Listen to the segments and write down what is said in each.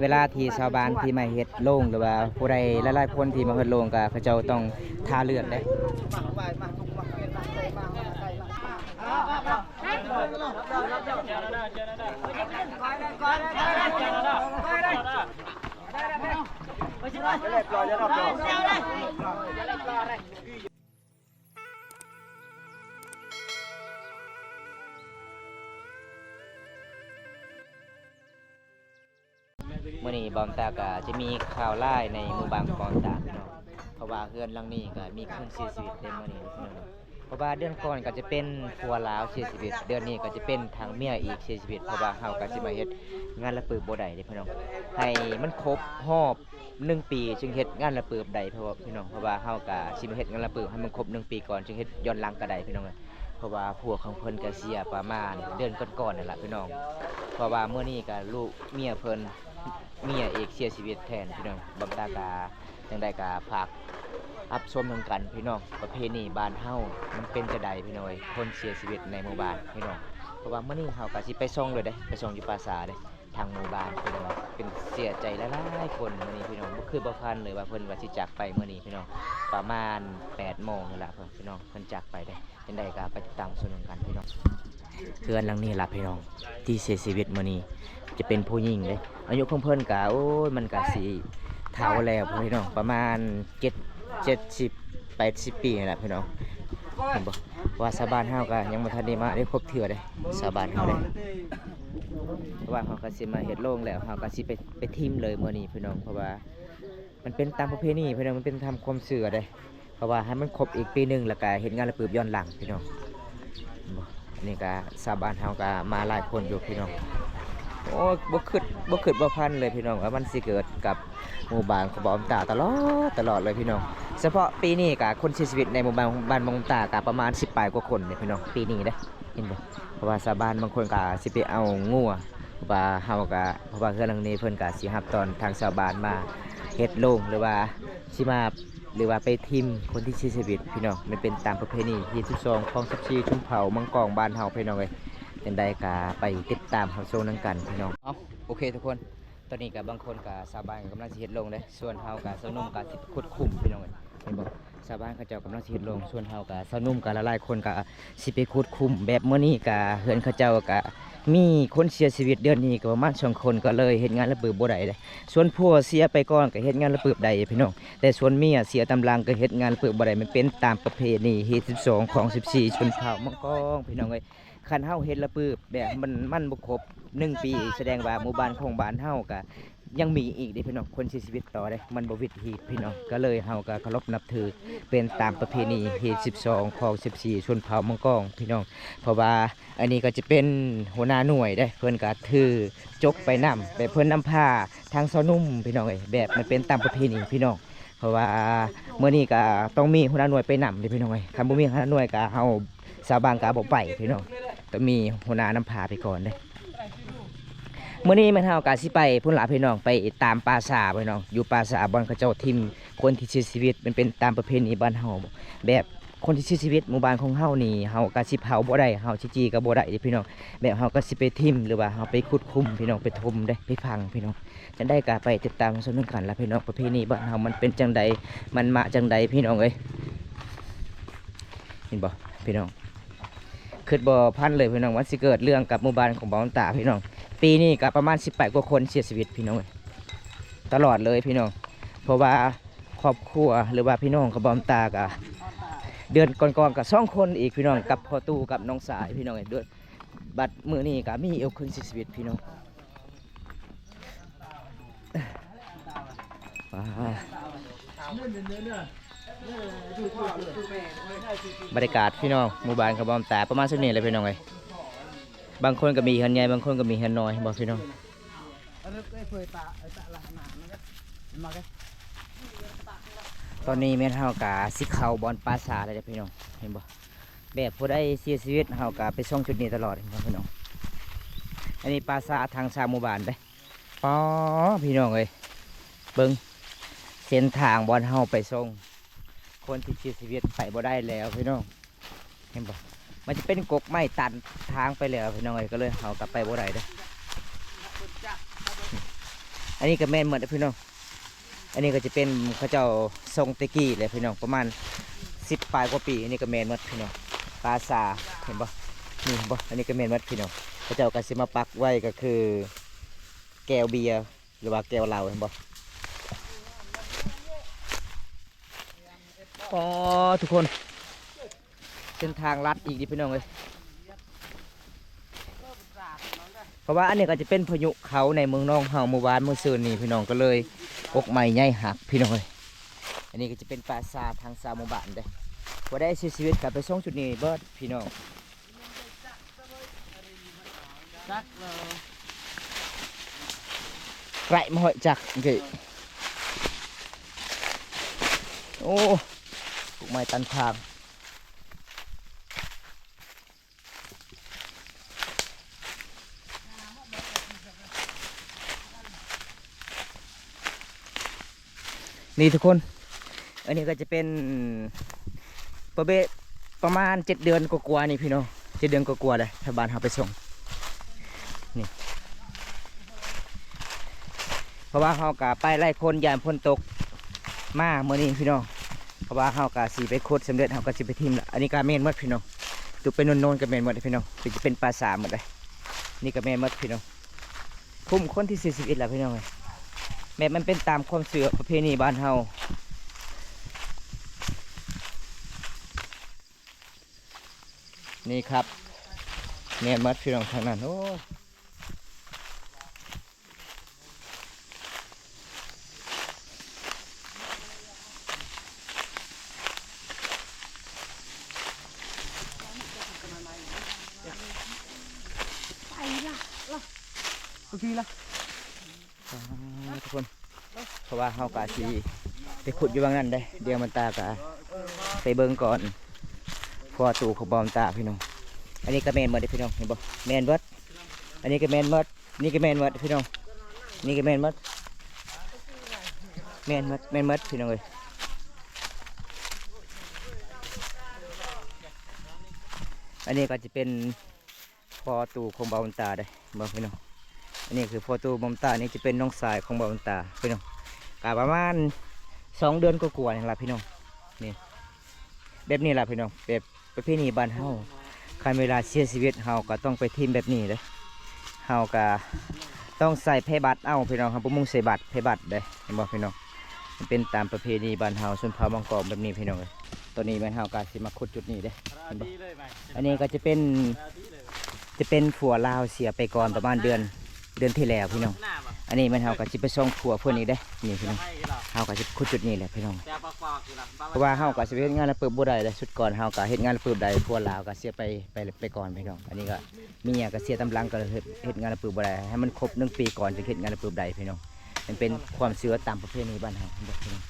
ເວລາທີ່ຊາວບ້ານທີ່ມາເຮັດໂລງ ຫຼືວ່າຜູ້ໃດຫຼາຍໆຄົນທີ່ມາເຮັດໂລງ ກໍເຂົາເຈົ້າຕ້ອງທາເລືອດເດ້. ມື້ນີ້ບ່າວຕາກະຈະມີຂ່າວຮ້າຍໃນໝູ່ບ້ານຂອງບ່າວຕາເນາະ, ເພາະວ່າເຮືອນຫຼັງນີ້ກະມີຄົນເສຍຊີວິດໃນມື້ນີ້ເນາະ. ເພາະວ່າເດືອນກ່ອນກໍຈະເປັນຜົວລາວເສຍຊີວິດ, ເດືອນນີ້ກໍຈະເປັນທາງເມຍອີກເສຍຊີວິດ, ເພາະວ່າເຮົາກໍຊິມາເຮັດງານລະປຶບບໍ່ໄດ້ເດ້ພີ່ນ້ອງ, ໃຫ້ມັນຄົບຮອບໜຶ່ງປີຈຶ່ງເຮັດງານລະປຶບໄດ້ ເພາະວ່າພີ່ນ້ອງ, ເພາະວ່າເຮົາກໍຊິມາເຮັດງານລະປຶບໃຫ້ມັນຄົບໜຶ່ງປີກ່ອນ ຈຶ່ງເຮັດຍ້ອນຫຼັງກໍໄດ້ພີ່ນ້ອງ. ເພາະວ່າຜົວຂອງເພິ່ນກໍເສຍປະມານເດືອນກ່ອນໆນັ້ນລະພີ່ນ້ອງ, ເພາະວ່າມື້ນີ້ກໍລູກເມຍເພິ່ນ ເມຍອີກເສຍຊີວິດແທນພີ່ນ້ອງ. ບ່າວຕາກະ ຈັ່ງໃດກໍຝາກຮັບຊົມນຳກັນພີ່ນ້ອງ, ປະເພນີບ້ານເຮົາມັນເປັນຈັ່ງໃດພີ່ນ້ອງເອີຍ, ຄົນເສຍຊີວິດໃນໝູ່ບ້ານພີ່ນ້ອງ. ເພາະວ່າມື້ນີ້ເຮົາກໍຊິໄປສ່ອງເລີຍເດ້, ໄປສ່ອງຢູ່ປ່າຊ້າເດ້, ທາງໝູ່ບ້ານພີ່ນ້ອງ, ເປັນເສຍໃຈຫຼາຍໆຄົນມື້ນີ້ພີ່ນ້ອງ. ບໍ່ຄິດບໍ່ຝັນເລີຍວ່າເພິ່ນວ່າຊິຈາກໄປມື້ນີ້ພີ່ນ້ອງ, ປະມານແປດໂມງນີ້ລະພີ່ນ້ອງ ເພິ່ນຈາກໄປເດ້. ຈັ່ງໃດກໍໄປຕິດຕາມຊົມນຳກັນພີ່ນ້ອງ. ເຮືອນຫຼັງນີ້ລະພີ່ນ້ອງ ທີ່ເສຍຊີວິດມື້ນີ້ ຈະເປັນຜູ້ຍິງເດ້. ອາຍຸຂອງເພິ່ນກະ ໂອ້ຍ ມັນກະຊິເຖົ້າແລ້ວພີ່ນ້ອງ, ປະມານເຈັດ ເຈັດສິບ ແປດສິບປີນີ້ລະພີ່ນ້ອງ. ເຫັນບໍ່ ເພາະວ່າຊາວບ້ານເຮົາກະຍັງບໍ່ທັນໄດ້ມາໄດ້ຄົບເທື່ອເດ້ ຊາວບ້ານເຮົາເດ້. ເພາະວ່າເຮົາກະຊິມາເຮັດໂລງແລ້ວ ເຮົາກະຊິໄປ ໄປຖິ້ມເລີຍມື້ນີ້ພີ່ນ້ອງ, ເພາະວ່າມັນເປັນຕາມປະເພນີພີ່ນ້ອງ, ມັນເປັນຕາມຄວາມເຊື່ອເດ້. ເພາະວ່າໃຫ້ມັນຄົບອີກປີໜຶ່ງ ແລ້ວກະເຮັດງານລະປຶບຍ້ອນຫຼັງພີ່ນ້ອງ. ເຫັນບໍ່ ນີ້ກະຊາວບ້ານເຮົາກະມາຫຼາຍຄົນຢູ່ພີ່ນ້ອງ. ໂອ້ຍ ບໍ່ຄິດ ບໍ່ຄິດບໍ່ຝັນເລີຍພີ່ນ້ອງ ວ່າມັນຊິເກີດກັບໝູ່ບ້ານຂອງບ່າວຕາຕະຫຼອດ ຕະຫຼອດເລີຍພີ່ນ້ອງ. ສະເພາະປີນີ້ກະຄົນເສຍຊີວິດໃນໝູ່ບ້ານ ບ້ານບ່າວຕາກະປະມານສິບປາຍກວ່າຄົນເດ້ພີ່ນ້ອງ ປີນີ້ເດ້. ເຫັນບໍ່ ເພາະວ່າຊາວບ້ານບາງຄົນກະຊິໄປເອົາງົວ ເພາະວ່າເຮົາກະ ເພາະວ່າເຮືອນຫຼັງນີ້ເພິ່ນກະຊິຮັບຕ້ອນທາງຊາວບ້ານມາເຮັດໂລງ ຫຼືວ່າຊິມາ ຫຼືວ່າໄປຖິ້ມຄົນທີ່ເສຍຊີວິດພີ່ນ້ອງ. ມັນເປັນຕາມປະເພນີທີສິບສອງ ຂອງສິບສີ່ຊົນເຜົ່າມັງກອງບ້ານເຮົາພີ່ນ້ອງເອີຍ. ຈັ່ງໃດກະໄປຕິດຕາມຮັບຊົມນຳກັນພີ່ນ້ອງ. ເອົາ ໂອເຄທຸກຄົນ, ຕອນນີ້ກະບາງຄົນກະຊາວບ້ານກຳລັງຊິເຮັດໂລງເດ້, ສ່ວນເຮົາກະຊາວໜຸ່ມກະຊິຂຸດຂຸມພີ່ນ້ອງເອີຍ. ເຫັນບໍ່ ຊາວບ້ານເຂົາເຈົ້າກຳລັງຊິເຮັດໂລງ, ສ່ວນເຮົາກະຊາວໜຸ່ມກະຫຼາຍໆຄົນກະຊິໄປຂຸດຂຸມ. ແບບມື້ນີ້ກະເຮືອນເຂົາເຈົ້າກະມີຄົນເສຍຊີວິດເດືອນນີ້ກະປະມານສອງຄົນ, ກໍເລີຍເຮັດງານລະປຶບບໍ່ໄດ້ເດ້. ສ່ວນຜົວເສຍໄປກ່ອນກໍເຮັດງານລະປຶບໄດ້ພີ່ນ້ອງ, ແຕ່ສ່ວນເມຍເສຍຕາມຫຼັງກໍເຮັດງານລະປຶບບໍ່ໄດ້. ມັນເປັນຕາມປະເພນີຮີດສິບສອງຂອງສິບສີ່ຊົນເຜົ່າມັງກອງພີ່ນ້ອງເອີຍ. ຄັນເຮົາເຮັດລະປຶບແບບມັນ ມັນບໍ່ຄົບໜຶ່ງປີ ສະແດງວ່າໝູ່ບ້ານຂອງບ້ານເຮົາກະຍັງມີອີກເດ້ພີ່ນ້ອງ, ຄົນເສຍຊີວິດຕໍ່ເດ້, ມັນບໍ່ວິດຮີດພີ່ນ້ອງ. ກໍເລີຍເຮົາກໍເຄົາລົບນັບຖື ເປັນຕາມປະເພນີຮີດສິບສອງຂອງສິບສີ່ຊົນເຜົ່າມັງກອງພີ່ນ້ອງ. ເພາະວ່າອັນນີ້ກໍຈະເປັນຫົວໜ້າໜ່ວຍເດ້, ເພິ່ນກໍຖືຈົກໄປນຳ ແບບເພິ່ນນຳພາທາງຊາວໜຸ່ມພີ່ນ້ອງເອີຍ, ແບບມັນເປັນຕາມປະເພນີພີ່ນ້ອງ. ເພາະວ່າມື້ນີ້ກໍຕ້ອງມີຫົວໜ້າໜ່ວຍໄປນຳເດ້ພີ່ນ້ອງເອີຍ, ຄັນບໍ່ມີຫົວໜ້າໜ່ວຍກໍເຮົາ ຊາວບ້ານກໍບໍ່ໄປພີ່ນ້ອງ, ຕ້ອງມີຫົວໜ້ານຳພາໄປກ່ອນເດ້. ມື້ນີ້ແມ່ນເຮົາກໍຊິໄປພຸ້ນລະພີ່ນ້ອງ, ໄປຕາມປ່າຊ້າພີ່ນ້ອງ, ຢູ່ປ່າຊ້າບ່ອນເຂົາເຈົ້າຖິ້ມຄົນທີ່ເສຍຊີວິດ. ມັນເປັນຕາມປະເພນີບ້ານເຮົາ, ແບບຄົນທີ່ເສຍຊີວິດໝູ່ບ້ານຂອງເຮົານີ້ ເຮົາກໍຊິເຜົາບໍ່ໄດ້, ເຮົາຊິຈີ່ກໍບໍ່ໄດ້ເດ້ພີ່ນ້ອງ. ແບບເຮົາກໍຊິໄປຖິ້ມ ຫຼືວ່າເຮົາໄປຂຸດຂຸມພີ່ນ້ອງ, ໄປຖົມເດ້, ໄປຝັງພີ່ນ້ອງ. ຈັ່ງໃດກໍໄປຕິດຕາມຊົມນຳກັນລະພີ່ນ້ອງ, ປະເພນີບ້ານເຮົາມັນເປັນຈັ່ງໃດ ມັນມາຈັ່ງໃດພີ່ນ້ອງເອີຍ. ເຫັນບໍ່ພີ່ນ້ອງ, ຄິດບໍ່ຝັນເລີຍພີ່ນ້ອງ ວ່າຊິເກີດເລື່ອງກັບໝູ່ບ້ານຂອງບ່າວຕາພີ່ນ້ອງ. ປີນີ້ກໍປະມານສິບປາຍກວ່າຄົນເສຍຊີວິດພີ່ນ້ອງເອີຍ, ຕະຫຼອດເລີຍພີ່ນ້ອງ. ເພາະວ່າຄອບຄົວ ຫຼືວ່າພີ່ນ້ອງຂອງບ່າວຕາກໍ ເດືອນກ່ອນໆກໍສອງຄົນອີກພີ່ນ້ອງ, ກັບພໍ່ຕູ້ກັບນ້ອງຊາຍພີ່ນ້ອງເອີຍ. ບັດມື້ນີ້ກໍມີອີກຄົນເສຍຊີວິດພີ່ນ້ອງ. ອ່າ ບັນຍາກາດພີ່ນ້ອງ ໝູ່ບ້ານຂອງບ່າວຕາປະມານສ່ຳນີ້ແຫຼະພີ່ນ້ອງເອີຍ. ບາງຄົນກໍມີເຮືອນໃຫຍ່ ບາງຄົນກໍມີເຮືອນນ້ອຍ ເຫັນບໍ່ພີ່ນ້ອງ? ຕອນນີ້ແມ່ນເຮົາກະຊິເຂົ້າບ່ອນປ່າຊ້າແລ້ວເດ້ພີ່ນ້ອງ, ເຫັນບໍ່? ແບບຜູ້ໃດເສຍຊີວິດ ເຮົາກະໄປສົ່ງຈຸດນີ້ຕະຫຼອດ ເຫັນບໍ່ພີ່ນ້ອງ? ອັນນີ້ປ່າຊ້າທາງຊາວໝູ່ບ້ານເດ້. ປາ ພີ່ນ້ອງເອີຍ ເບິ່ງເສັ້ນທາງບ່ອນເຮົາໄປສົ່ງຄົນທີ່ເສຍຊີວິດ ໄປບໍ່ໄດ້ແລ້ວພີ່ນ້ອງ, ເຫັນບໍ່? ມັນຈະເປັນກົກໄມ້ຕັນທາງໄປແລ້ວພີ່ນ້ອງເອີຍ ກໍເລີຍເຮົາກໍໄປບໍ່ໄດ້ເດ້. ອັນນີ້ກໍແມ່ນໝົດເດ້ພີ່ນ້ອງ. ອັນນີ້ກໍຈະເປັນເຂົາເຈົ້າຊົງແຕ່ກີ້ແຫຼະພີ່ນ້ອງ ປະມານສິບປາຍກວ່າປີ. ອັນນີ້ກໍແມ່ນໝົດພີ່ນ້ອງ ປາສາດ ເຫັນບໍ່? ນີ້ເຫັນບໍ່? ອັນນີ້ກໍແມ່ນໝົດພີ່ນ້ອງ. ເຂົາເຈົ້າກໍຊິມາປັກໄວ້ກໍຄືແກ້ວເບຍ ຫຼືວ່າແກ້ວເຫຼົ້າ ເຫັນບໍ່? ອໍ ທຸກຄົນ ເສັ້ນທາງລັດອີກເດ້ພີ່ນ້ອງເອີຍ. ເພາະວ່າອັນນີ້ກໍຈະເປັນພາຍຸເຂົ້າໃນເມືອງນອງເຮົາມື້ວານມື້ຊືນນີ້ພີ່ນ້ອງ ກໍເລີຍກົກໄມ້ໃຫຍ່ຫັກພີ່ນ້ອງເອີຍ. ອັນນີ້ກໍຈະເປັນປາສາດທາງຊາວໝູ່ບ້ານເດ້. ຜູ້ໃດເສຍຊີວິດກໍໄປສົ່ງຈຸດນີ້ເບິດພີ່ນ້ອງ. ໄກມາຮອດຈັກເກ. ໂອ້ ກົກໄມ້ຕັນທາງ. ນີ້ທຸກຄົນ ອັນນີ້ກໍຈະເປັນປະເບ ປະມານເຈັດເດືອນກວ່າໆນີ້ພີ່ນ້ອງ ເຈັດເດືອນກວ່າໆແລ້ວ ໄທບ້ານເຮົາໄປສົ່ງນີ້. ເພາະວ່າເຮົາກໍໄປຫຼາຍຄົນ ຢ້ານຝົນຕົກມາມື້ນີ້ພີ່ນ້ອງ. ເພາະວ່າເຮົາກໍຊິໄປຂຸດສຳເລັດ ເຮົາກໍຊິໄປຖິ້ມລະ. ອັນນີ້ກໍແມ່ນໝົດພີ່ນ້ອງ ຕຸໄປໂນນໆກໍແມ່ນໝົດພີ່ນ້ອງ ເປັນ ເປັນປາສາດໝົດເດ້. ນີ້ກໍແມ່ນໝົດພີ່ນ້ອງ. ຄຸ້ມຄົນທີ່ເສຍຊີວິດລະພີ່ນ້ອງເອີຍ. ແບບມັນເປັນຕາມຄວາມເຊື່ອປະເພນີບ້ານເຮົາ. ນີ້ຄັບ ແມ່ນໝົດພີ່ນ້ອງທາງນັ້ນ. ໂອ້ ໄປລະ ໂອເຄລະ ອ່າ ທຸກຄົນ ເພາະວ່າເຮົາກະຊິໄປຂຸດຢູ່ຫວ່າງນັ້ນເດ້. ດຽວມັນຕາກະໄປເບິ່ງກ່ອນ ເພາະວ່າຕູ້ຂອງບ່າວມັນຕາພີ່ນ້ອງ. ອັນນີ້ກະແມ່ນໝົດເດ້ພີ່ນ້ອງ ເຫັນບໍ່? ແມ່ນເບິດ. ອັນນີ້ກະແມ່ນໝົດ ນີ້ກະແມ່ນໝົດພີ່ນ້ອງ ນີ້ກະແມ່ນໝົດ ແມ່ນໝົດ ແມ່ນໝົດພີ່ນ້ອງເອີຍ. ອັນນີ້ກະຈະເປັນ ພໍ່ຕູ້ຂອງບ່າວບຸນຕາເດ້ ເບິ່ງພີ່ນ້ອງ. ອັນນີ້ຄືພໍ່ຕູ້ບ່າວບຸນຕາ ນີ້ຈະເປັນນ້ອງຊາຍຂອງບ່າວບຸນຕາພີ່ນ້ອງ. ກະປະມານສອງເດືອນກວ່າໆນີ້ລະພີ່ນ້ອງ. ນີ້ ແບບນີ້ລະພີ່ນ້ອງ ແບບປະເພນີບ້ານເຮົາ ຄັນເວລາເສຍຊີວິດ ເຮົາກະຕ້ອງໄປຖິ້ມແບບນີ້ເດ້. ເຮົາກະຕ້ອງໃສ່ໄພບັດເອົາພີ່ນ້ອງ ເຮົາບໍ່ມຸງໃສ່ບັດ ໄພບັດເດ້ ເຫັນບໍ່ພີ່ນ້ອງ? ມັນເປັນຕາມປະເພນີບ້ານເຮົາ ຊົນເຜົ່າມັງກອງແບບນີ້ພີ່ນ້ອງເອີຍ. ຕອນນີ້ແມ່ນເຮົາກະຊິມາຂຸດຈຸດນີ້ເດ້ ເຫັນບໍ່? ອັນນີ້ກໍຈະເປັນ ຈະເປັນຜົວລາວເສຍໄປກ່ອນປະມານເດືອນ ເດືອນທີ່ແລ້ວພີ່ນ້ອງ. ອັນນີ້ແມ່ນເຮົາກໍຊິໄປສ່ອງຜົວເພິ່ນອີກເດ້ ນີ້ພີ່ນ້ອງ. ເຮົາກໍຊິຂຸດຈຸດນີ້ແຫຼະພີ່ນ້ອງ ເພາະວ່າເຮົາກໍຊິໄປເຮັດງານລະປຶບບໍ່ໄດ້ເດ້. ຊຸດກ່ອນເຮົາກໍເຮັດງານລະປຶບໄດ້ ຜົວລາວກໍເສຍໄປ ໄປ ໄປກ່ອນພີ່ນ້ອງ. ອັນນີ້ກໍເມຍກໍເສຍຕາມຫຼັງ ກໍເຮັດ ເຮັດງານລະປຶບບໍ່ໄດ້ ໃຫ້ມັນຄົບໜຶ່ງປີກ່ອນຈຶ່ງເຮັດງານລະປຶບໄດ້ພີ່ນ້ອງ. ມັນເປັນຄວາມເຊື່ອຕາມປະເພນີບ້ານເຮົາພີ່ນ້ອງ.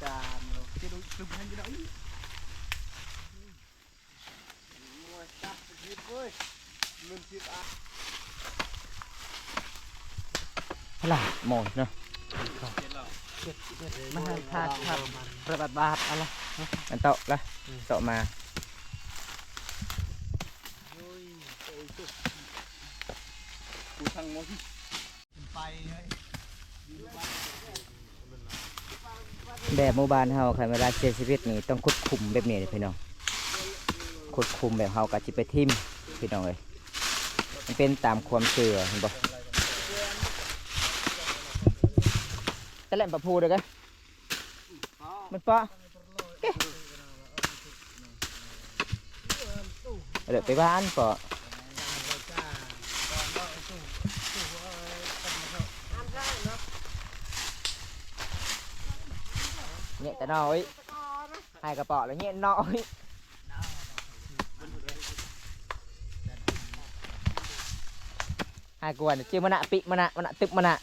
ພະລາໝໍເນາະ ມາໃຫ້ພາດ ພາດປະບາດບາດ ອະລະ ອັນເຕາະລະ ເຕາະມາ. ແບບໝູ່ບ້ານເຮົາ ຄັນເວລາເສຍຊີວິດນີ້ ຕ້ອງຂຸດຂຸມແບບນີ້ເດ້ພີ່ນ້ອງ. ຂຸດຂຸມແບບເຮົາກໍຊິໄປຖິ້ມພີ່ນ້ອງເອີຍ. ມັນເປັນຕາມຄວາມເຊື່ອ ເຫັນບໍ່? ຕະແຫຼມປະພູເດີກະ ມັນເປາະ ເດີໄປບ້ານເປາະ. ແງະແຕ່ໜໍ່ເອີຍ ໃຫ້ກະເປາະແລ້ວແງະໜໍ່ເອີຍ. ໃຫ້ກວນ ຈື່ມະນະ ປິມະນະ ມະນະ ຕຶບມະນະ.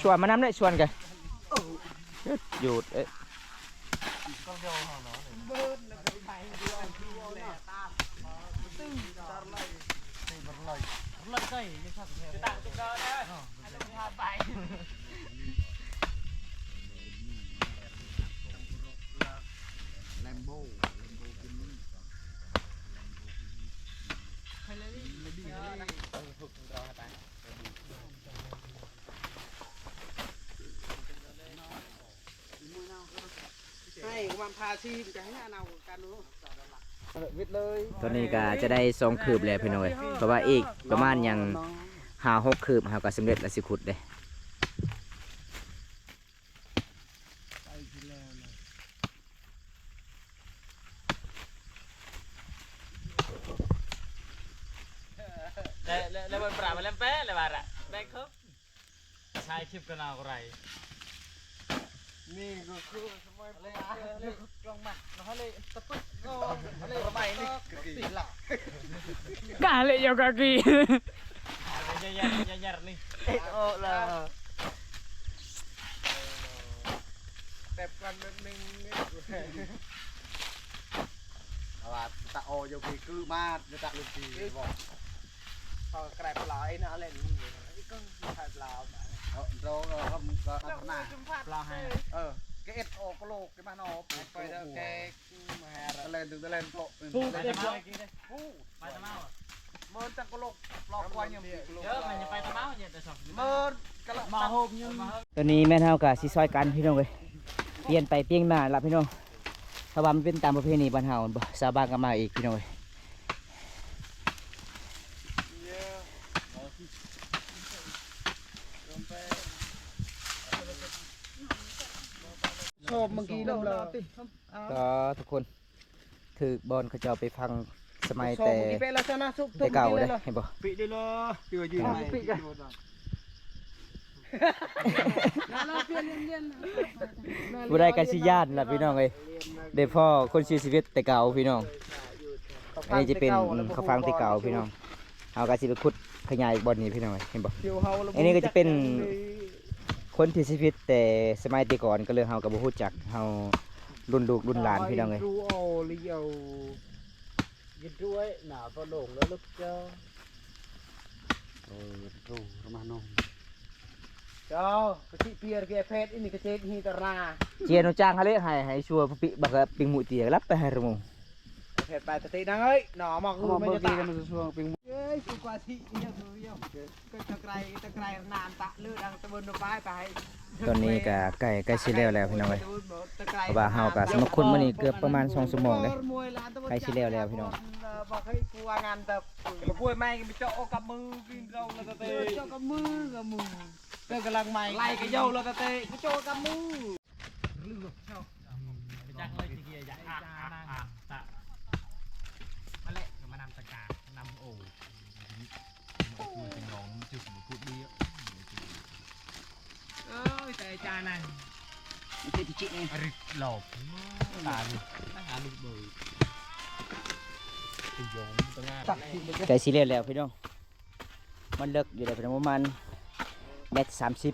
ຊວນມານຳເລີຍ ຊວນກະ ຢຸດເອະ. ໃຫ້ມັນພາຊີມ ຈະໃຫ້ເອົາກັນເນາະ ເອີ ວິດເລີຍ. ຕອນນີ້ກໍຈະໄດ້ສອງຄືບແລ້ວພີ່ນ້ອງເອີຍ ເພາະວ່າອີກປະມານຫຍັງຫ້າຫົກຄືບ ເຮົາກໍສຳເລັດແລ້ວ ຊິຂຸດເດ້. ແລ້ວ ແລ້ວ ແລ້ວມັນປາມາແລ້ວແປະແລ້ວວ່າລະ ແບກເຄີບ ຖ່າຍຄລິບກັນເອົາໄດ້ ນີ້ກໍຄືສະໄໝ ເລີຍ ເລີຍ ກອງມັນເນາະ ເລີຍ ຕະປຶກ ເນາະ ເລີຍ ສະໄໝນີ້ ກະເລຍອກກະກີ ຢ່າ ຢ່າ ຢ່າ ຢ່ານີ້ ເອະ ໂອລະ ແບບກັນແບບໜຶ່ງນີ້ ເພາະວ່າຕາໂອຢູ່ພີ້ຄືມາ ຢູ່ຕາລຸງພີ້ ເອີ ບອກ ເຂົາກະໄດ້ປະລາວ ໄອ້ນາເຫຼັ້ນ ໄອ້ກຶ້ງຂາຍປະລາວ ເອີ ໂດ ເອີ ເຂົາກໍພັດທະນາ ປະລາວໃຫ້ ເອີ ກະເອັດໂອກະໂລກ ກະມານອກ ໄປເດີແກ ມາຫາ ຕະແລນ ຕະແລນໂຕ ໄປຕະເມົາ ໄປຕະເມົາ ເມີນຕັງກະໂລກ ລອກກວ່າຍັງ ເດີ ມັນຈະໄປຕະເມົາ ເມີນກະລະ ມາໂຮມຍັງ. ຕອນນີ້ແມ່ນເຮົາກະຊິຊ່ອຍກັນພີ່ນ້ອງເອີຍ ປ່ຽນໄປປ່ຽນມາລະພີ່ນ້ອງ ເພາະວ່າມັນເປັນຕາມປະເພນີບ້ານເຮົາ ຊາວບ້ານກໍມາອີກພີ່ນ້ອງເອີຍ. ຊອບເມື່ອກີ້ນຳລາວ ກໍທຸກຄົນ ຖືກບ່ອນເຂົາເຈົ້າໄປຝັງສະໄໝແຕ່ ແຕ່ເກົ່າເດ້ ເຫັນບໍ່? ຜູ້ໃດກໍຊິຢ້ານລະພີ່ນ້ອງເອີຍ ໄດ້ພໍ້ຄົນເສຍຊີວິດແຕ່ເກົ່າພີ່ນ້ອງ. ອັນນີ້ຈະເປັນ ເຂົາຝັງແຕ່ເກົ່າພີ່ນ້ອງ ເຮົາກໍຊິໄປຂຸດຂະຫຍາຍອີກບ່ອນນີ້ພີ່ນ້ອງເອີຍ ເຫັນບໍ່? ອັນນີ້ກໍຈະເປັນຄົນທີ່ເສຍຊີວິດແຕ່ສະໄໝແຕ່ກ່ອນ ກໍເລີຍເຮົາກໍບໍ່ຮູ້ຈັກ ເຮົາລຸ້ນລູກລຸ້ນຫຼານພີ່ນ້ອງເອີຍ. ເຈົ້າ ກະຊິເປຍກະເພດ ອີນີ້ກະເຈກຮີຕະລາ ເຈຍໂນຈ້າງຫັ້ນເລະ ໃຫ້ ໃຫ້ຊົ່ວປິບັກປິງໝູເຕຍ ລັບໄປໃຫ້ຣະໂມ ເພດໄປຕະຕິນາງເອີຍ ໜໍໝອກ ມາເບິ່ງກີ້ ມັນຈະຕາຍ ເອີຍ ສຸກວ່າຊິ ຕະໄກ ຕະໄກນານຕະເລີດັງຕະເບິ່ນໄປໄປ. ຕອນນີ້ກະໃກ້ ໃກ້ຊິແລ້ວແລ້ວພີ່ນ້ອງເອີຍ ເພາະວ່າເຮົາກະສະມາຄຸນມື້ນີ້ເກືອບປະມານສອງຊົ່ວໂມງເດ້ ໃກ້ຊິແລ້ວແລ້ວພີ່ນ້ອງ. ບໍ່ເຄີຍກົວງານແຕ່ ມາກວຍແມ່ງໄປເຈາະກັບມືກິນເຮົາລະຕະເຕ ເຈາະກັບມື ກັບມື ເຕີກຳລັງໃໝ່ ໄລ່ກະເຍົາລະຕະເຕ ໄປເຈາະກັບມື. ຈັກເລີຍຊິເກຍຢາກ ອາ ອາ ອາ ຕະ ມາແຫຼະ ມານຳຕະການຳໂອ ໂອ້ຍ ຈະນອງມັນຈະບໍ່ພຸດດີ ເອີຍ ແຕ່ຈານະ ມັນເປັນພິຈິນີ້ ອາຣິດຫຼອກ ຕາຍ ຕາຫາລູກເບີຍ ໃກ້ຊິແລ້ວແລ້ວພີ່ນ້ອງ. ມັນເລິກຢູ່ເດ້ພີ່ນ້ອງ ປະມານແມັດສາມສິບ.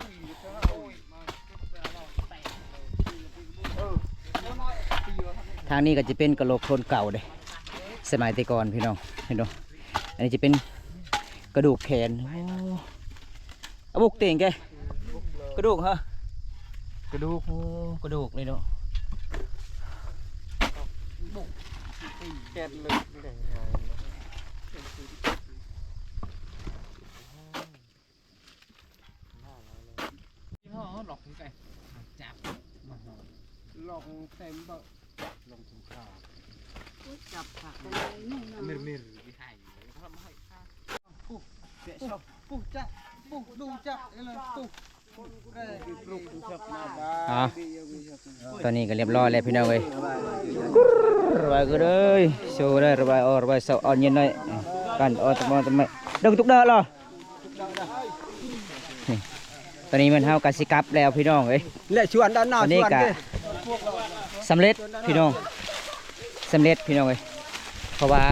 ທາງນີ້ກໍຈະເປັນກະໂຫຼກຄົນເກົ່າເດ້ ສະໄໝແຕ່ກ່ອນພີ່ນ້ອງ ເຫັນບໍ່? ອັນນີ້ຈະເປັນກະດູກແຂນ ໂອ້ ອະບຸກເຕັງແກ ກະດູກເຮີ ກະດູກ ໂອ້ ກະດູກນີ້ເນາະ ແກນເລີຍ. ຕອນນີ້ກໍລຽບຮ້ອຍແລ້ວພີ່ນ້ອງເອີຍ ກຸຣ ລະບາຍກຸຣເອີຍ ໂຊເດີ ລະບາຍອອກ ລະບາຍເຊົາ ອອນເຢັນໜ້ອຍ ກັນອອກຕະມອນຕະໄມ ເດີກຕຸກເດີລະ. ນີ້ ຕອນນີ້ແມ່ນເຮົາກໍຊິກັບແລ້ວພີ່ນ້ອງເອີຍ ແລະ ຊວນດ້ານໜ້າ ຕອນນີ້ກໍສຳເລັດພີ່ນ້ອງ ສຳເລັດພີ່ນ້ອງເອີຍ ເພາະວ່າ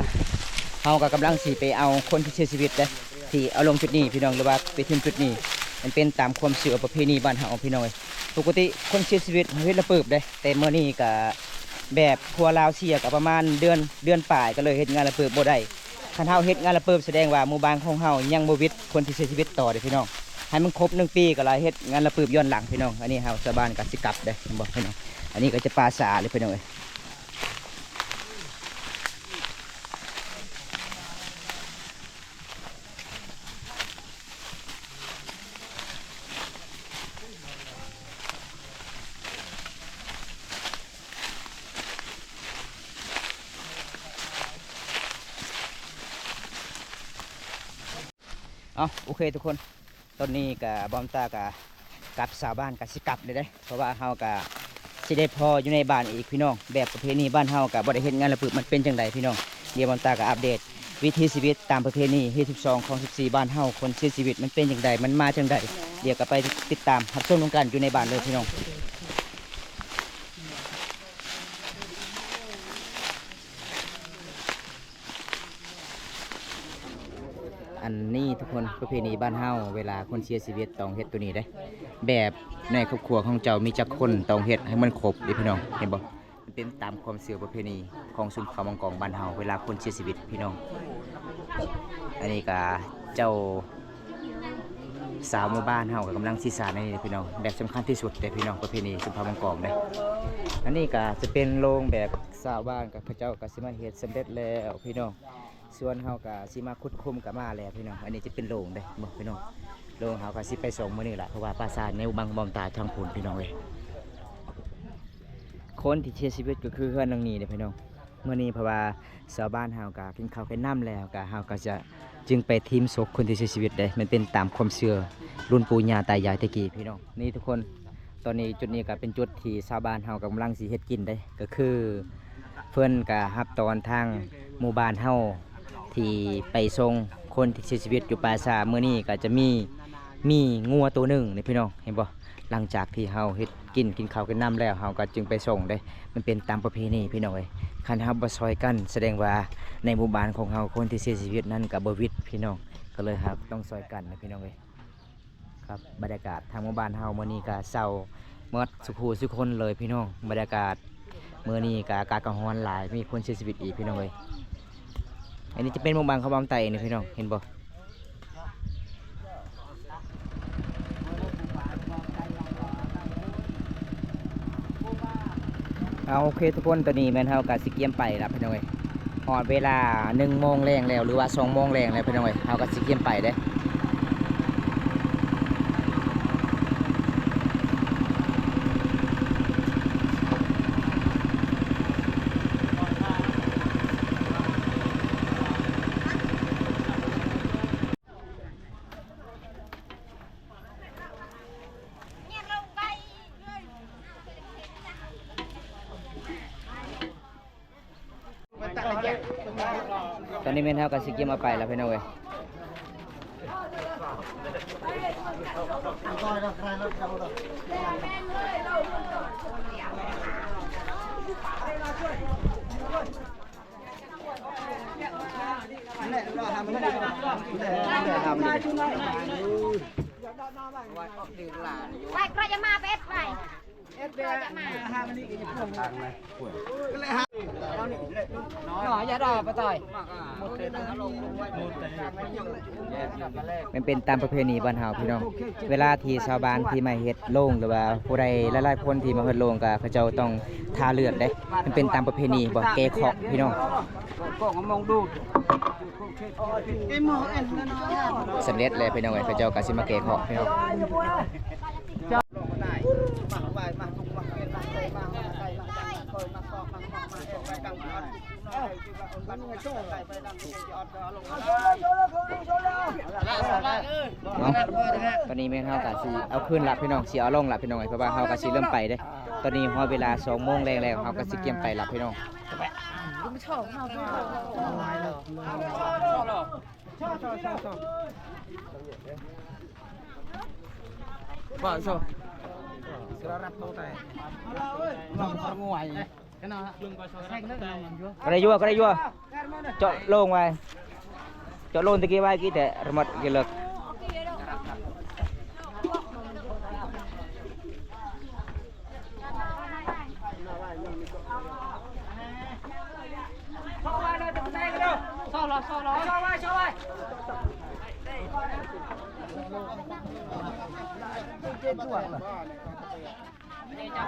ເຮົາກໍກຳລັງຊິໄປເອົາຄົນທີ່ເສຍຊີວິດເດ້ ທີ່ເອົາລົງຈຸດນີ້ພີ່ນ້ອງ ຫຼືວ່າໄປຖິ້ມຈຸດນີ້ ມັນເປັນຕາມຄວາມເຊື່ອປະເພນີບ້ານເຮົາພີ່ນ້ອງເອີຍ. ປົກກະຕິຄົນເສຍຊີວິດເຮົາເຮັດລະປຶບເດ້ ແຕ່ມື້ນີ້ກະແບບຄົວລາວເສຍກະປະມານເດືອນ ເດືອນປາຍ ກະເລີຍເຮັດງານລະປຶບບໍ່ໄດ້. ຄັນເຮົາເຮັດງານລະປຶບສະແດງວ່າໝູ່ບ້ານຂອງເຮົາຍັງບໍ່ວິດຄົນທີ່ເສຍຊີວິດຕໍ່ເດ້ພີ່ນ້ອງ. ໃຫ້ມັນຄົບໜຶ່ງປີກະລະເຮັດງານລະປຶບຍ້ອນຫຼັງພີ່ນ້ອງ. ອັນນີ້ເຮົາຊາວບ້ານກະຊິກັບເດ້ ເຫັນບໍ່ພີ່ນ້ອງ? ອັນນີ້ກະຈະປາສາເລີຍພີ່ນ້ອງເອີຍ. ເອົາ ໂອເຄທຸກຄົນ ຕອນນີ້ກະບ່າວຕາກະກັບ ຊາວບ້ານກະຊິກັບເລີຍເດ້ ເພາະວ່າເຮົາກະຊິໄດ້ພໍຢູ່ໃນບ້ານອີກພີ່ນ້ອງ. ແບບປະເພນີບ້ານເຮົາກະບໍ່ໄດ້ເຮັດງານລະປຶບ ມັນເປັນຈັ່ງໃດພີ່ນ້ອງ? ດຽວບ່າວຕາກະອັບເດດວິຖີຊີວິດຕາມປະເພນີຮີດສິບສອງ ຄອງສິບສີ່ ບ້ານເຮົາ ຄົນເສຍຊີວິດມັນເປັນຈັ່ງໃດ ມັນມາຈັ່ງໃດ? ດຽວກະໄປຕິດຕາມຮັບຊົມນຳກັນຢູ່ໃນບ້ານເລີຍພີ່ນ້ອງ. ອັນນີ້ທຸກຄົນ ປະເພນີບ້ານເຮົາ ເວລາຄົນເສຍຊີວິດຕ້ອງເຮັດໂຕນີ້ເດ້. ແບບໃນຄອບຄົວຂອງເຈົ້າມີຈັກຄົນ ຕ້ອງເຮັດໃຫ້ມັນຄົບເດ້ພີ່ນ້ອງ ເຫັນບໍ່? ມັນເປັນຕາມຄວາມເຊື່ອປະເພນີຂອງຊົນເຜົ່າມັງກອງບ້ານເຮົາ ເວລາຄົນເສຍຊີວິດພີ່ນ້ອງ. ອັນນີ້ກະເຈົ້າ ຊາວໝູ່ບ້ານເຮົາກະກຳລັງສີສານອັນນີ້ພີ່ນ້ອງ ແບບສຳຄັນທີ່ສຸດເດ້ພີ່ນ້ອງ ປະເພນີຊົນເຜົ່າມັງກອງເດ້. ອັນນີ້ກະຈະເປັນໂລງແບບຊາວບ້ານກະ ເຂົາເຈົ້າກະຊິມາເຮັດສຳເລັດແລ້ວພີ່ນ້ອງ. ສ່ວນເຮົາກະຊິມາຂຸດຂຸມກະມາແລ້ວພີ່ນ້ອງ. ອັນນີ້ຈະເປັນໂລງເດ້ ເຫັນບໍ່ພີ່ນ້ອງ? ໂລງເຮົາກະຊິໄປສົ່ງມື້ນີ້ລະ ເພາະວ່າປາສາດໃນບັງບ່າວຕາທາງພຸ້ນພີ່ນ້ອງເອີຍ. ຄົນທີ່ເສຍຊີວິດກະຄືເຮືອນຫຼັງນີ້ເດ້ພີ່ນ້ອງ. ມື້ນີ້ເພາະວ່າຊາວບ້ານເຮົາກະກິນເຂົ້າກິນນ້ຳແລ້ວ ກະເຮົາກະຈະຈຶ່ງໄປຖິ້ມສົບຄົນທີ່ເສຍຊີວິດເດ້. ມັນເປັນຕາມຄວາມເຊື່ອລຸ້ນປູ່ຍ່າຕາຍາຍແຕ່ກີ້ພີ່ນ້ອງ. ນີ້ທຸກຄົນ ຕອນນີ້ຈຸດນີ້ກະເປັນຈຸດທີ່ຊາວບ້ານເຮົາກຳລັງຊິເຮັດກິນເດ້ ກະຄືເພິ່ນກະຮັບຕອນທາງໝູ່ບ້ານເຮົາທີ່ໄປສົ່ງຄົນທີ່ເສຍຊີວິດຢູ່ປ່າຊ້າ. ມື້ນີ້ກະຈະມີ ມີງົວໂຕໜຶ່ງນີ້ພີ່ນ້ອງ ເຫັນບໍ່? ຫຼັງຈາກທີ່ເຮົາເຮັດ ກິນ ກິນເຂົ້າກິນນ້ຳແລ້ວ ເຮົາກະຈຶ່ງໄປສົ່ງເດ້. ມັນເປັນຕາມປະເພນີພີ່ນ້ອງເອີຍ. ຄັນເຮົາບໍ່ຊ່ອຍກັນ ສະແດງວ່າໃນໝູ່ບ້ານຂອງເຮົາ ຄົນທີ່ເສຍຊີວິດນັ້ນກະບໍ່ວິດພີ່ນ້ອງ. ກະເລີຍເຮົາຕ້ອງຊ່ອຍກັນນະພີ່ນ້ອງເອີຍ. ຄັບ ບັນຍາກາດທາງໝູ່ບ້ານເຮົາມື້ນີ້ກະເສົ້າໝົດສູ່ຜູ້ສູ່ຄົນເລີຍພີ່ນ້ອງ. ບັນຍາກາດມື້ນີ້ກະອາກາດກະຮ້ອນຫຼາຍ ມີຄົນເສຍຊີວິດອີກພີ່ນ້ອງເອີຍ. ອັນນີ້ຈະເປັນໝູ່ບ້ານຂອງບ່າວຕາເອງນີ້ພີ່ນ້ອງ ເຫັນບໍ່? ເອົາ ໂອເຄທຸກຄົນ ຕອນນີ້ແມ່ນເຮົາກະຊິກຽມໄປລະພີ່ນ້ອງເອີຍ. ຮອດເວລາໜຶ່ງໂມງແລງແລ້ວ ຫຼືວ່າສອງໂມງແລງແລ້ວພີ່ນ້ອງເອີຍ ເຮົາກະຊິກຽມໄປເດ້. ຕອນນີ້ແມ່ນເຮົາກະຊິກຽມເອົາໄປລະພີ່ນ້ອງເອີຍ. ໄປ ກະຈະມາໄປ ເອັດໄປ ເອັດໄປ ຈະມາ ມັນເປັນຕາມປະເພນີບ້ານເຮົາພີ່ນ້ອງ. ເວລາທີ່ຊາວບ້ານທີ່ມາເຮັດໂລງ ຫຼືວ່າຜູ້ໃດຫຼາຍໆຄົນທີ່ມາເຮັດໂລງ ກະເຂົາເຈົ້າຕ້ອງທາເລືອດເດ້. ມັນເປັນຕາມປະເພນີ ບໍ່ ແກ້ເຄາະພີ່ນ້ອງ. ສຳເລັດແລ້ວພີ່ນ້ອງເອີຍ ເຂົາເຈົ້າກະຊິມາແກ້ເຄາະພີ່ນ້ອງ. ເອົາ ຕອນນີ້ແມ່ນເຮົາກະຊິເອົາຄືນລະພີ່ນ້ອງ ຊິເອົາລົງລະພີ່ນ້ອງເອີຍ ເພາະວ່າເຮົາກະຊິເລີ່ມໄປເດ້. ຕອນນີ້ຮອດເວລາສອງໂມງແລງແລ້ວ ເຮົາກະຊິກຽມໄປລະພີ່ນ້ອງ. ກະໄດ້ຢູ່ ກະໄດ້ຢູ່ ເຈາະໂລງໄວ້ ເຈາະໂລງຕະກີ້ໄວ້ ກີ້ແຕ່ລະໝົດ ກີ້ເລີກ.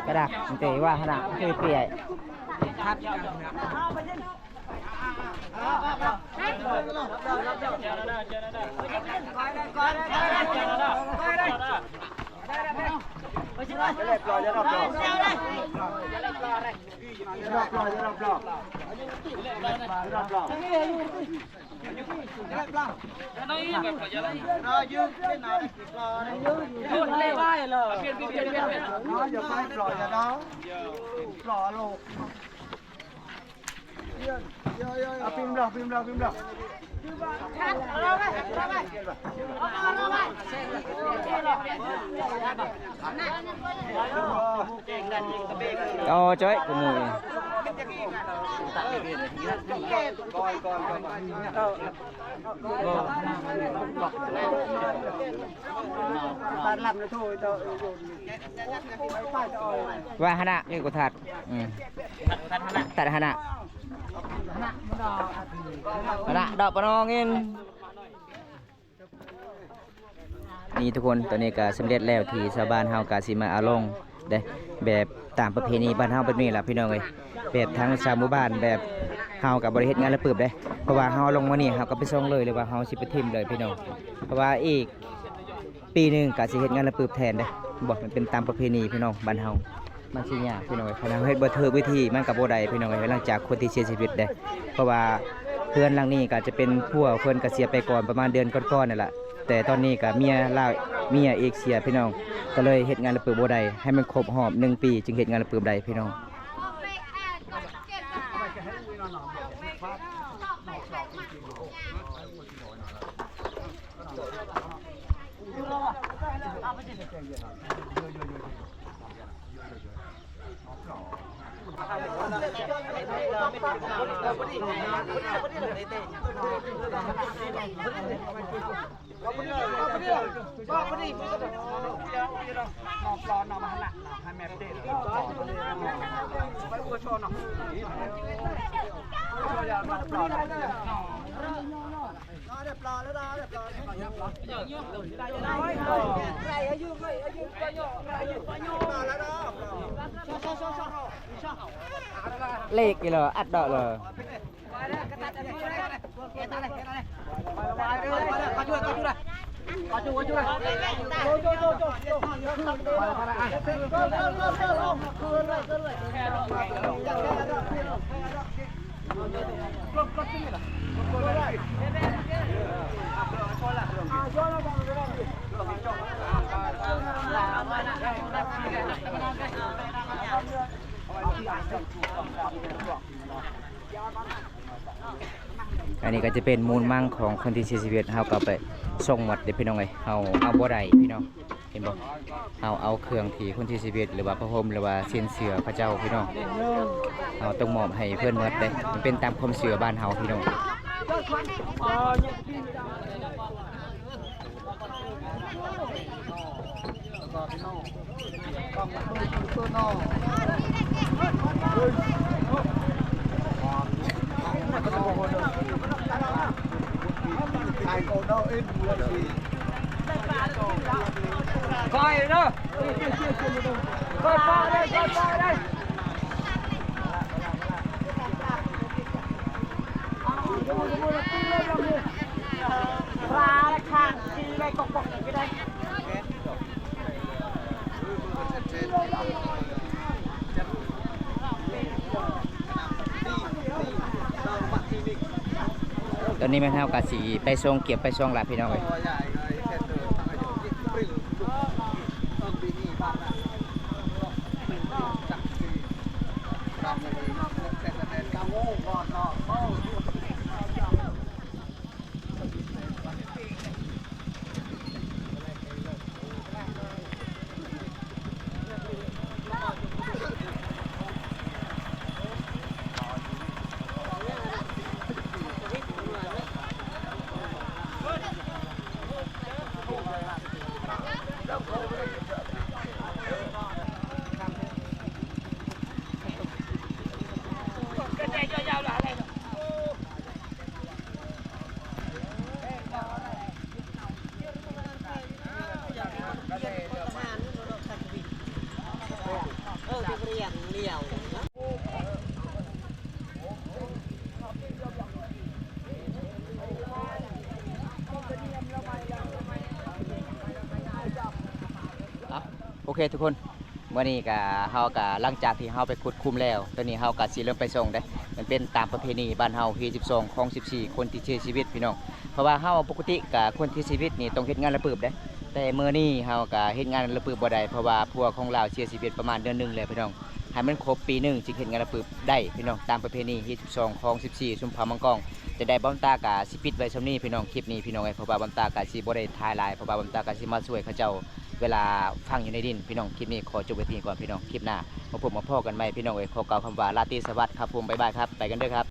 ກະດາກ ມັນເຕະວ່າຂະໜາດຄືເປຍ. ອໍ ຈ້ອຍ ກູມື ວ່າຫັ້ນນະ ເອີ ກູທັດ ອືມ ທັດຫັ້ນນະ ທັດຫັ້ນນະ ຫັ້ນນະ ດອກປະນອງເອງ. ນີ້ທຸກຄົນ ຕອນນີ້ກະສຳເລັດແລ້ວ ທີ່ຊາວບ້ານເຮົາກະຊິມາເອົາລົງເດ້ ແບບຕາມປະເພນີບ້ານເຮົາແບບນີ້ລະພີ່ນ້ອງເອີຍ. ແບບທາງຊາວໝູ່ບ້ານ ແບບເຮົາກະບໍ່ໄດ້ເຮັດງານລະປຶບເດ້ ເພາະວ່າເຮົາເອົາລົງມື້ນີ້ ເຮົາກະໄປສົ່ງເລີຍ ຫຼືວ່າເຮົາຊິໄປຖິ້ມເລີຍພີ່ນ້ອງ ເພາະວ່າອີກ ປີໜຶ່ງກະຊິເຮັດງານລະປຶບແທນເດ້. ບໍ່ ມັນເປັນຕາມປະເພນີພີ່ນ້ອງບ້ານເຮົາ ມັນຊິຍາກພີ່ນ້ອງເອີຍ. ຄັນເຮົາເຮັດບໍ່ຖືກວິທີມັນກະບໍ່ໄດ້ພີ່ນ້ອງເອີຍ ຫຼັງຈາກຄົນທີ່ເສຍຊີວິດເດ້. ເພາະວ່າເຮືອນຫຼັງນີ້ກະຈະເປັນຜົວເພິ່ນກະເສຍໄປກ່ອນ ປະມານເດືອນກ່ອນໆນັ້ນລະ ແຕ່ຕອນນີ້ກະເມຍລາວ ເມຍອີກເສຍພີ່ນ້ອງ ກະເລີຍເຮັດງານລະປຶບບໍ່ໄດ້ ໃຫ້ມັນຄົບຮອບໜຶ່ງປີຈຶ່ງເຮັດງານລະປຶບໄດ້ພີ່ນ້ອງ. ເລກອີ່ຫຼໍ ອັດເດາະເລີ. ອັນນີ້ກະຈະເປັນມູນມັງຂອງຄົນທີ່ເສຍຊີວິດ ເຮົາກະໄປສົ່ງໝົດເດ້ພີ່ນ້ອງເອີຍ. ເຮົາເອົາບໍ່ໄດ້ພີ່ນ້ອງ ເຫັນບໍ່ ເຮົາເອົາເຄື່ອງທີ່ຄົນເສຍຊີວິດ ຫຼືວ່າຜ້າຫົ່ມ ຫຼືວ່າຊິ້ນເສື້ອເຂົາເຈົ້າພີ່ນ້ອງ ເຮົາຕ້ອງມອບໃຫ້ເພິ່ນໝົດເດ້. ມັນເປັນຕາມຄວາມເຊື່ອບ້ານເຮົາພີ່ນ້ອງ. ຕອນນີ້ແມ່ນເຮົາກະຊິໄປສົ່ງ ກຽມໄປສົ່ງລະພີ່ນ້ອງເອີຍ. ເຄທຸກຄົນ ມື້ນີ້ກະເຮົາກະ ຫຼັງຈາກທີ່ເຮົາໄປຂຸດຂຸມແລ້ວ ຕອນນີ້ເຮົາກະຊິເລີ່ມໄປສົ່ງເດ້. ມັນເປັນຕາມປະເພນີບ້ານເຮົາ ຮີດສິບສອງ ຄອງສິບສີ່ ຄົນທີ່ເສຍຊີວິດພີ່ນ້ອງ. ເພາະວ່າເຮົາປົກກະຕິກະ ຄົນທີ່ເສຍຊີວິດນີ້ຕ້ອງເຮັດງານລະປຶບເດ້ ແຕ່ມື້ນີ້ເຮົາກະເຮັດງານລະປຶບບໍ່ໄດ້ ເພາະວ່າຜົວຂອງລາວເສຍຊີວິດປະມານເດືອນໜຶ່ງແລ້ວພີ່ນ້ອງ. ໃຫ້ມັນຄົບປີໜຶ່ງຈຶ່ງເຮັດງານລະປຶບໄດ້ພີ່ນ້ອງ ຕາມປະເພນີ ຮີດສິບສອງ ຄອງສິບສີ່ ຊົນເຜົ່າມັງກອງ. ຈັ່ງໃດບ່າວຕາກະຊິປິດໄວ້ຊ່ຳນີ້ພີ່ນ້ອງ ຄລິບນີ້ພີ່ນ້ອງເອີຍ ເພາະວ່າບ່າວຕາກະຊິບໍ່ໄດ້ຖ່າຍຫຼາຍ ເພາະວ່າບ່າວຕາກະຊິມາຊ່ວຍເຂົາເຈົ້າ ເວລາຝັງຢູ່ໃນດິນພີ່ນ້ອງ. ຄລິບນີ້ຂໍຈົບໄວ້ທີ່ນີ້ກ່ອນພີ່ນ້ອງ ຄລິບໜ້າມາພົບມາພໍ້ກັນໃໝ່ພີ່ນ້ອງເອີຍ. ຂໍກ່າວຄຳວ່າລາຕີສະຫວັດຄັບຜົມ ບາຍບາຍຄັບ ໄປກັນເດີຄັບ.